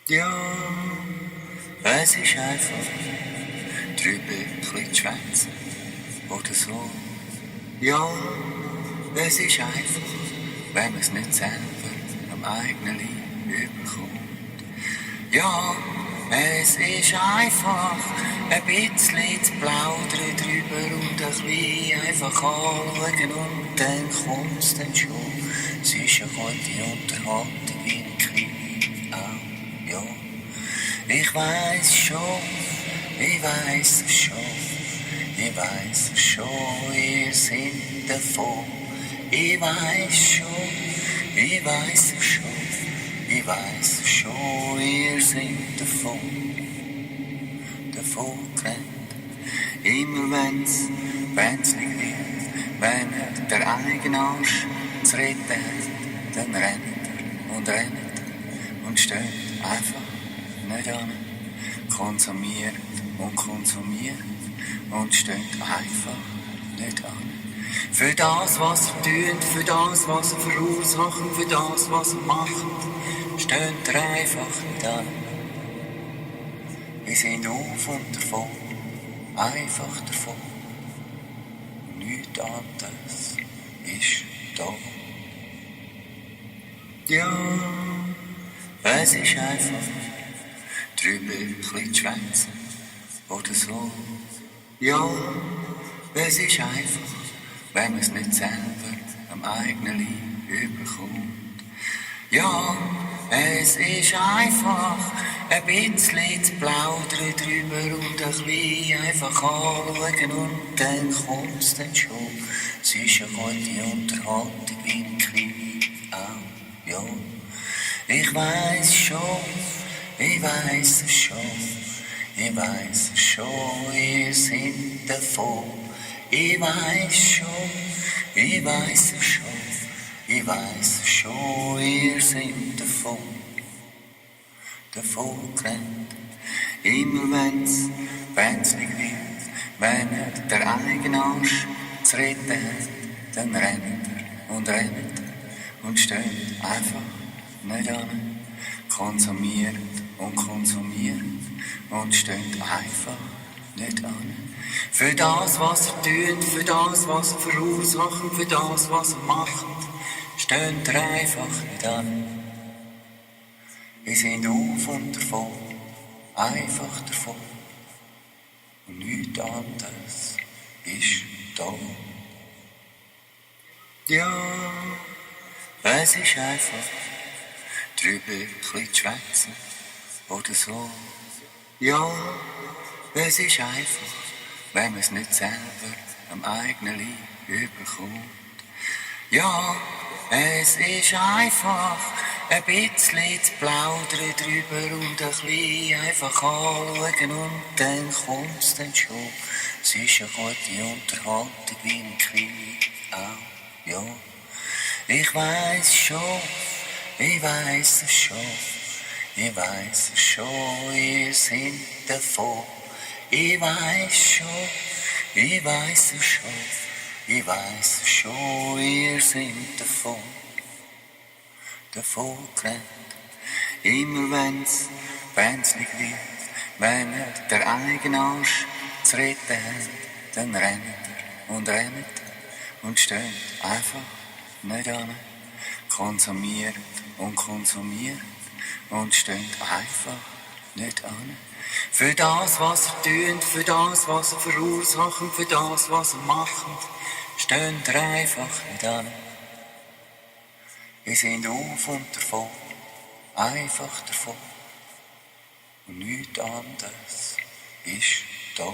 Ja, es ist einfach drüber ein bisschen schwätzen oder so. Ja, es ist einfach, wenn man es nicht selber am eigenen Leib überkommt. Ja, es ist einfach ein bisschen zu plaudern drüber und ein bisschen einfach anschauen und dann kommt's dann schon. Es ist eine gute Unterhaltung wie ein Krimi, auch, ja. Ich weiß schon, ich weiß es schon, ich weiß es schon, ihr seid davon. Ich weiß schon, ich weiß es schon, ich weiß es schon, ihr seid davon gerannt. Immer wenn's nicht wird, wenn er der eigene Arsch zu retten hat, dann rennt er und steht einfach nicht an. Konsumiert und steht einfach nicht an. Für das, was er tut, für das, was er verursacht, für das, was er macht, steht er einfach nicht an. Wir sind auf und davon, einfach davon. Nichts anderes ist da. Ja, es ist einfach drüber ein bisschen zu schwätzen oder so. Ja, es ist einfach, wenn man es nicht selber am eigenen Leib überkommt. Ja, es ist einfach ein bisschen zu plaudern drüber und ein bisschen einfach anschauen und dann kommt's dann schon. Es ist eine gute Unterhaltung wie ein Krimi, auch, ja. Ich weiß schon, ich weiß es schon, ich weiß es schon, ihr seid davon. Ich weiß schon, ich weiß es schon, ich weiß es schon, ihr seid davon gerannt. Immer wenn's nicht wird, wenn er der eigene Arsch zu retten hat, dann rennt er und steht einfach nicht an. Konsumiert und steht einfach nicht an. Für das, was er tut, für das, was er verursacht, für das, was er macht, steht er einfach nicht an. Wir sind auf und davon, einfach davon. Und nichts anderes ist da. Ja, es ist einfach drüber ein bisschen zu schwätzen oder so. Ja, es ist einfach, wenn man es nicht selber am eigenen Leib überkommt. Ja, es ist einfach ein bisschen zu plaudern drüber und ein bisschen einfach anschauen und dann kommt's dann schon. Es ist eine gute Unterhaltung wie ein Krimi, auch, ja. Ich weiß schon, ich weiß es schon, ich weiß es schon, ihr seid davon. Ich weiß schon, ich weiß es schon, ich weiß es schon, ihr seid davon gerannt. Immer wenn's nicht wird, wenn er der eigene Arsch zu retten hat, dann rennt er und steht einfach nicht an. Konsumiert und steht einfach nicht an. Für das, was er tut, für das, was er verursacht, für das, was er macht, steht er einfach nicht an. Wir sind auf und davon, einfach davon. Und nichts anderes ist da.